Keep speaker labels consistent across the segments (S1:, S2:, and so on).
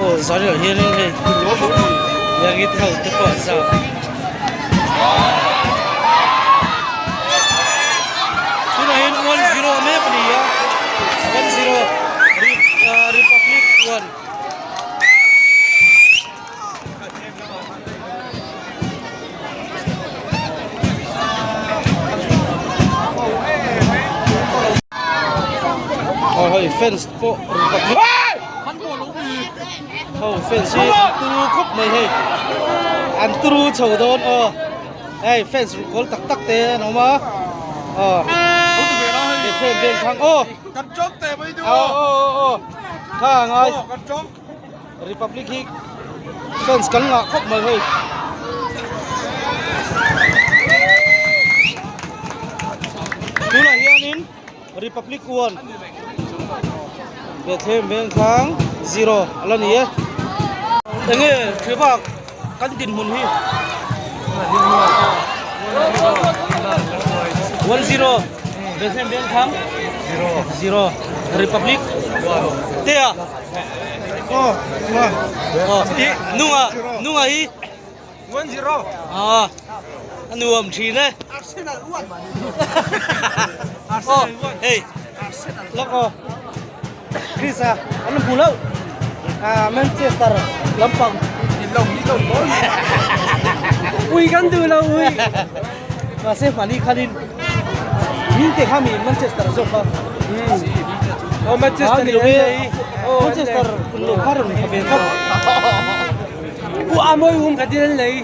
S1: Aw zan ah hianin hei biakinn ho te pawh an zam. Tunah hian 1-0 mek a ni a, 1-0 Republic 1. Aw hei fans pawh Republic ho fans hi an turu khawp mai hei an turu chho dawn aw hei fans ruhkawl tak tak te an awm a aw Bethlehem vel thlang aw aw aw aw kha a ngai. Republic hi fans kan ngah khawp mai hei. Tunah hianin Republic 1 Bethlehem Vengthlang 0 a la ni e. Enge Thliva kan dinhmun hi 1-0 Bethlehem Vengthlang 0 Republic te a. Nunga nunga hi 1-0 à a nuam thin e
S2: Arsenal 1
S1: Arsenal 1 hey lok aw Chris a an hmu lo à Manchester lampang
S2: ui kan duh lo ui
S1: mahse hmani khanin min te kha mi Manchester zawk kha
S2: Oh Manchester
S1: ni love Manchester lo kha rawn ha ve tlat
S2: u amoi um kha din an lei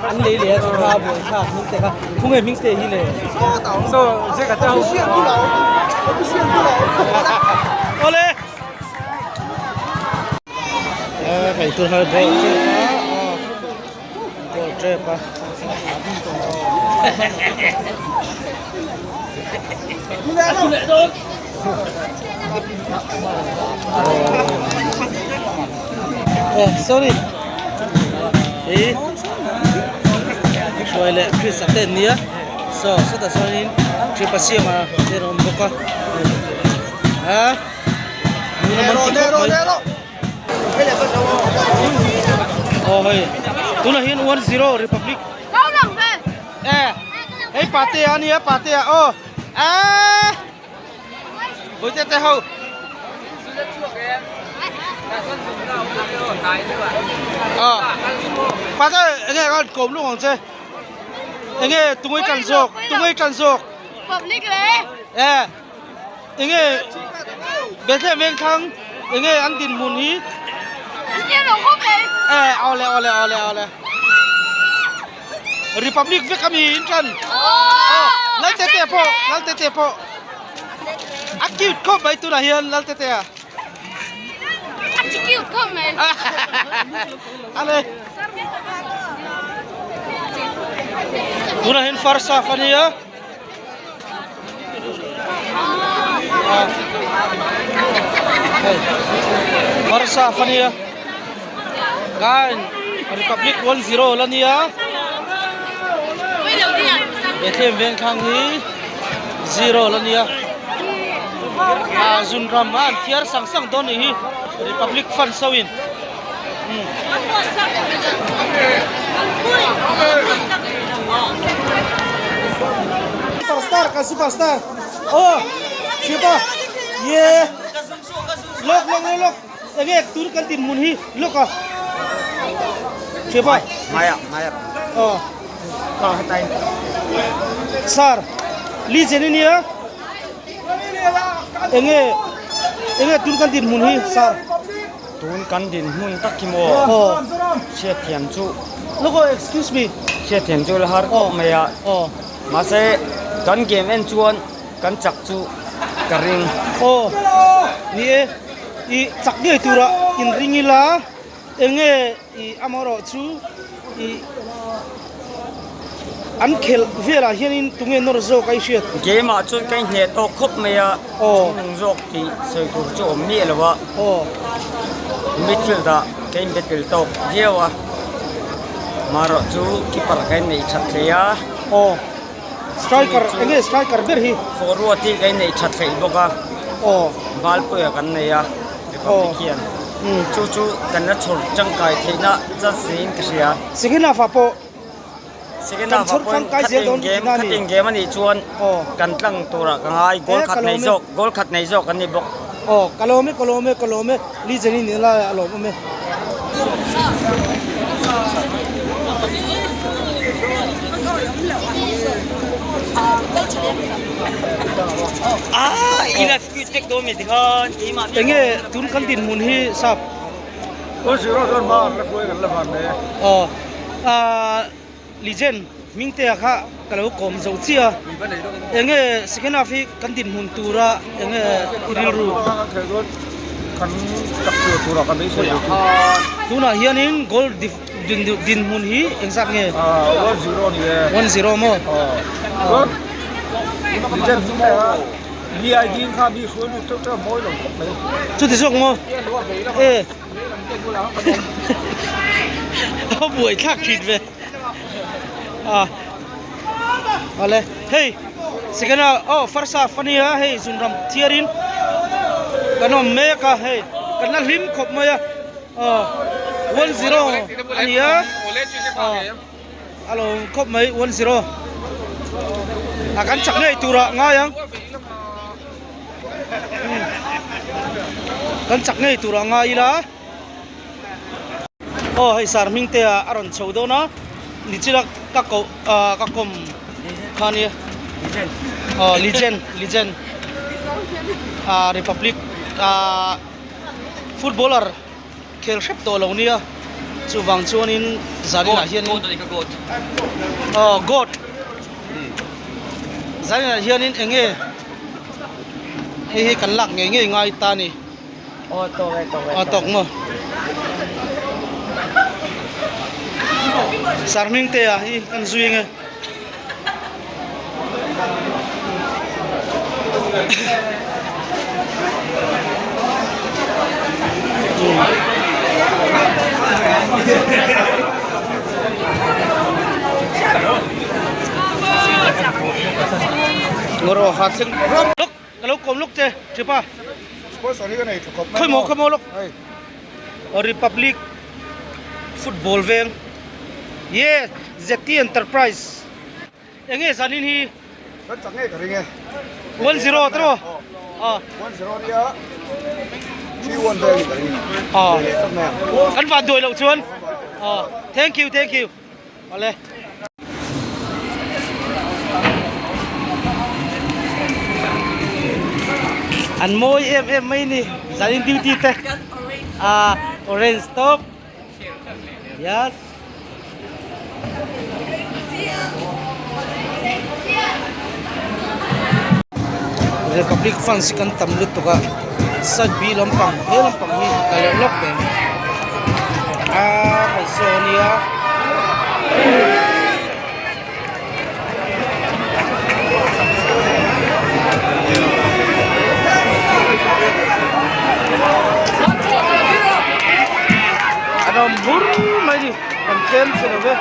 S1: an lei leh a chu kha buai thlak hming te kha khunge hming te hi le
S2: so je ka tau
S1: ole a kai tur har ball trap a ball trap a eh sorry eh hruai leh Chris a te an nia saw sawtah sawnin Kripa siama te an awm bawk a a nuna man ti khawp mai. Aw hei tunah hian 1-0 Republic e hei Patea a nia Patea aw eee Bawihte te ho aw Pate enge kan kawm lung ang che enge tungei tan zawk tungei tan zawk e Enge Bethlehem Vengthlang enge an dinhmun hi e awle awle awle awle Republic vek ami in tan Laltete pawh Laltete pawh a cute khawp mai tunah hian Laltete a ale tunah hian first half a nia. Barca a nia kain Republic 1-0 la nia Bethlehem Vengthlang hi 0 la nia a zun ram a an thiar sang sang dawn nih hi Republic fans ho in. Superstar ka superstar oh siapa ye lok lok lok lok enge tur kan tin mun hi lok a siapa
S2: maya maya
S1: oh
S2: ka hatai
S1: sir li chen nia enge enge tur kan tin mun hi sir
S2: Tun kan dinhmun tak hi maw hriatthiam chu
S1: Look oh excuse me
S2: hriatthiam chu la har khawp mai a mahse kan game en chuan kan chak chu ka ring
S1: aw ni e i chak ngei tura in ring ila enge i amaherawh chu i An khelh velah hianin tunge nawr zawk a i hriat?
S2: Game ah chuan ka inhneh tawk khawp mai a, chungnung zawk tih sawi tur chu awm miah lo a, midfield ah ka inbe tel tawk viau a, marawh chu keeper ka inneih that hle a,
S1: Striker enge striker ber hi?
S2: Forward hi ka inneih that hleih bawk a, Valpuia kan nei a, Republic hian. Chu chu kan la chhawr tangkai theihna chance niin ka hria.
S1: Second half ah pawh
S2: Second half ah pawhin khatin game khatin game a nih chuan kan tlang turah ka ngai goal khat nei zawk goal khat nei zawk an ni bawk.
S1: Aw ka lawm e ka lawm e ka lawm e Legend i nih lai a lawm awm e. Enge tun kan dinhmun hi sap. Aw ahh Legend Hmingtea kha ka lo kawm zo chiah a, enge second half hi kan dinhmun tura enge i rilru? Tunah hianin goal dinhmun hi engzat nge? 1-0 maw? Chuti zawk maw? E. A buai thlak thin ve. A. Ale hei second a oh first half ania hei zunram thiarin kan awm mek a hei kan la hlim khawp mai a aw 1-0 ania aw a lo awm khawp mai 1-0 a kan chak ngei turah ngai ang. Kan chak ngei tur a ngai ila aw hei sar hming te ah a rawn chho dawn a nichina ka koh ah ka kawm kha ania aw legend legend ah republic ah footballer khel hrep tawh lo nia chuvang chuanin zaninah hianin aw goat zaninah hianin eng nge hei hi kan lak ngei ngei ngai ta ni aw tawk maw sarhmingtea hi kan zui ang e. Ngawr ha thleng lawk ka lo kawm lawk che thipa khawi maw khawi maw lawk Republic football veng ye ZT Enterprise. Enge zanin hi?
S3: Kan chak ngei ka ring e.
S1: 1-0 te maw?
S3: Ah. 1-0 nia. 3-1 vel ni ka ring.
S1: Ah. Kan van duai loh chuan. Ah. Thank you, thank you. Ale. An mawi em em mai ni. Zanin duty te. Ah, orange top. Yes. Republic fans hi kan tam lutuk a side B lampang he lampang hi ka leh lawk ve a hei saw ania. An awm bur mai ni kan tlem che lo ve.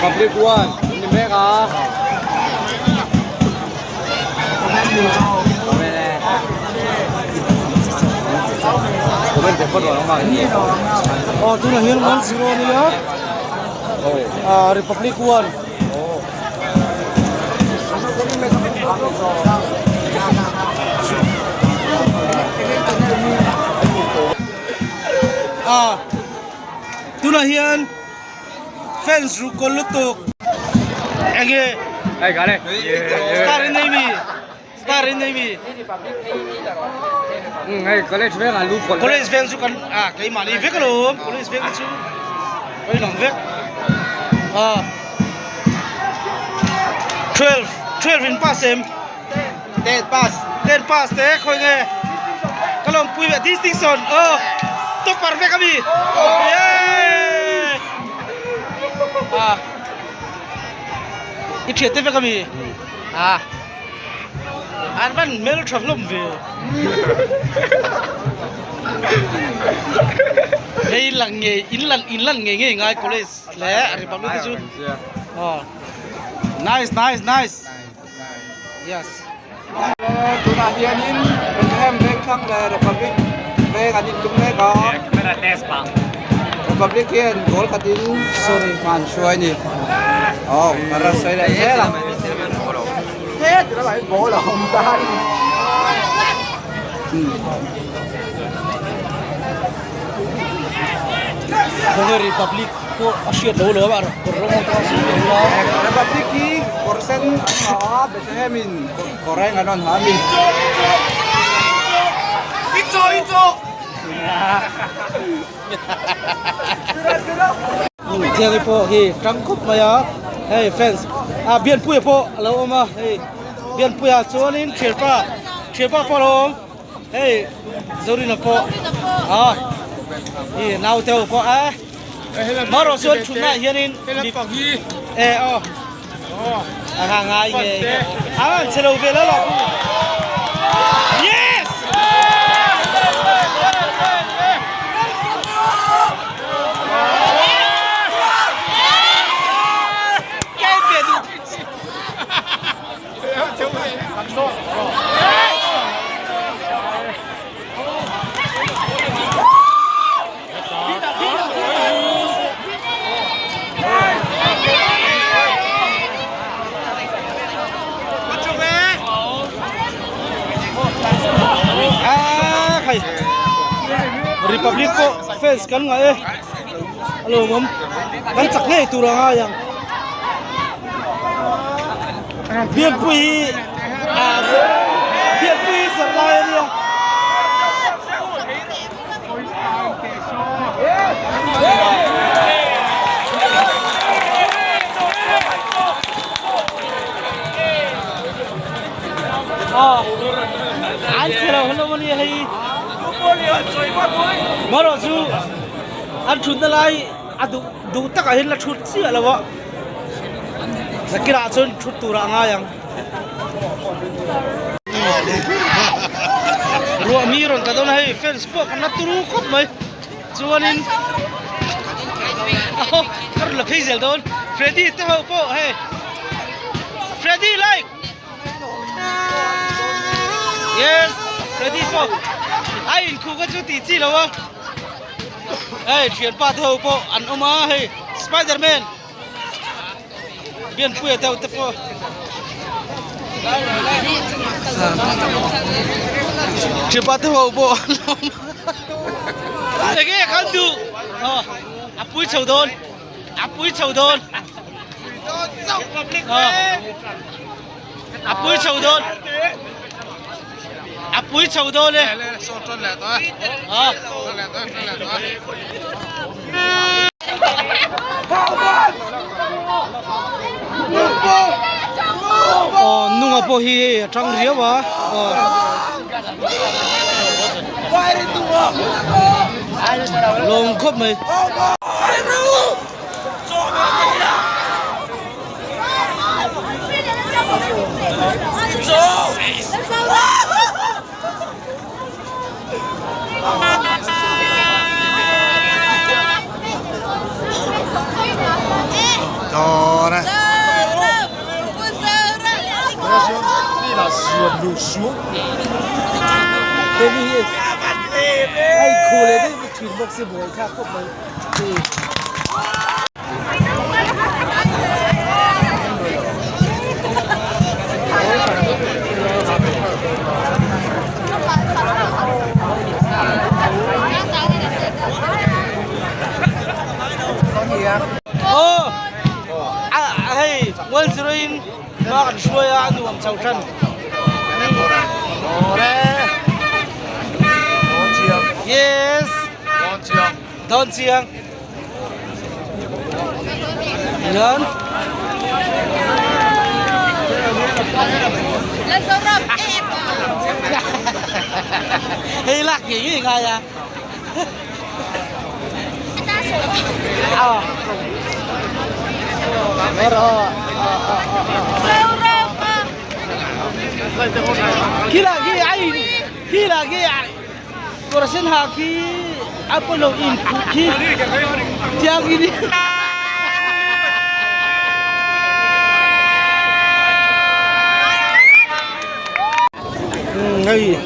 S4: Republic one ni mek a
S1: Aw tunah hian 1-0 ania ah Republic one. Ah tunah hian fans ruhkawl lutuk enge star in nei mi star in nei mi.
S4: Hei college veng ah lu pawlh.
S1: College veng chu kan ah keimahni vek alawm college veng te chu kan inang vek ah 12 12 in pass em 10 pass 10 pass te khawi nge ka lawm pui ve distinction aw topper vek ami yeah ah i thiat te vek ami ah An van hmel tha hlawm ve. Hei lang ngei in lan in lan ngei ngei ngai college leh Republic te chu. Aw. Nice nice nice. Yes.
S4: Tunah hianin Bethlehem Vengthlang leh Republic Veng an intum mek a. Republic hian goal khatin sorry hman hruai a ni. Aw a rawn sawi leh zel a. Ball a awm ta a ni.
S1: Khawnge Republic pawh a hriat lo lo a kawr rawng pawh a hriat lo a.
S4: Republic hi kawr sen an ha a Bethlehem in kawr eng an rawn ha a mi.
S1: Thiangi pawh hi tang khawp mai a hei fans ah Bianpuia pawh a lo awm a hei Bianpuia chuanin thianpa thianpa pawh a lo awm hei Zorina pawh ah hi naute ho pawh a marawh chuan thutna ah hianin e aw a ha ngai nge a an che lo vel a yes Republic pawh fans kan ngah e a lawmawm kan chak ngei tur a ngai ang Biakpui hi ah Biakpui hi zarh lai a nia. An che lo hlawm a nia hei marawh chu an thutna lai a duh duh takah hian la thut chiah lo a zakirah chuan thut turah a ngai ang. Ruah mi rawn tla dawn a hei fence pawh kan la turu khawp mai chuanin aw ka rawn la phei zel dawn Freddy te ho pawh hei Freddy like yes Freddy pawh a inkhuh kha chu tih chi lo a hei thianpa te ho pawh an awm a hei Spiderman. Bianpuia deuh te pawh Thipa te ho pawh an awm a enge khan duh a pui chho dawn a pui chho dawn a pui chho dawn a pui chho dawn e Aw nunga pawh hi hei a tang riau a aw lawm khawp mai. Aw a hei 1-0 in hma kan hruai a a nuam chho tan. Dawn chiang. Hian. Hei lak ngei ngei ngai a. Khi là khi ai khi là khi ai kawr sen ha khi a pawh lo in khuh khi chiang in hei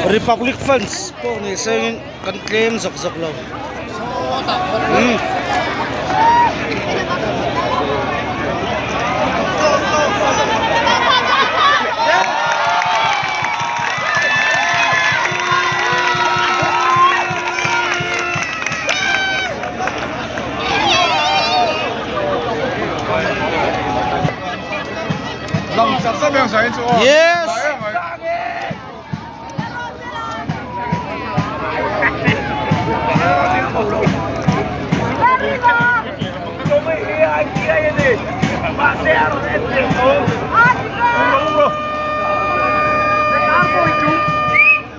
S1: republic fans pawh ni sengin kan tlem zawk zawk lo umm. Yes.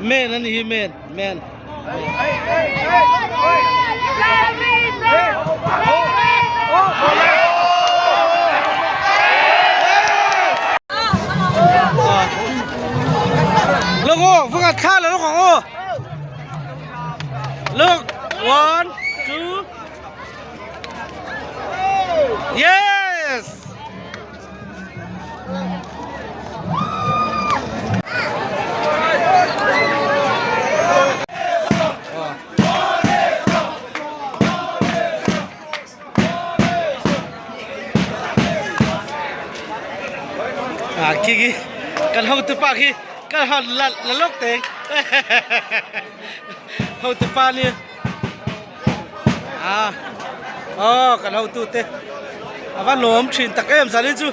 S1: Men ani hi men men. Look oh, vâng thla là lúc oh. Look, one, two. Yes. À, khi khi kan hotu pa khi kan han la la lok te hotu pa ni à oh kan hotu te ava lawm thin tak em zalin chu.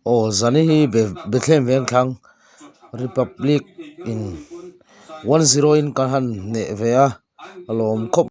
S5: Aw zani hi Bethlehem Vengthlang Republic in 1-0 in kan han hneh ve a a lawm khawp.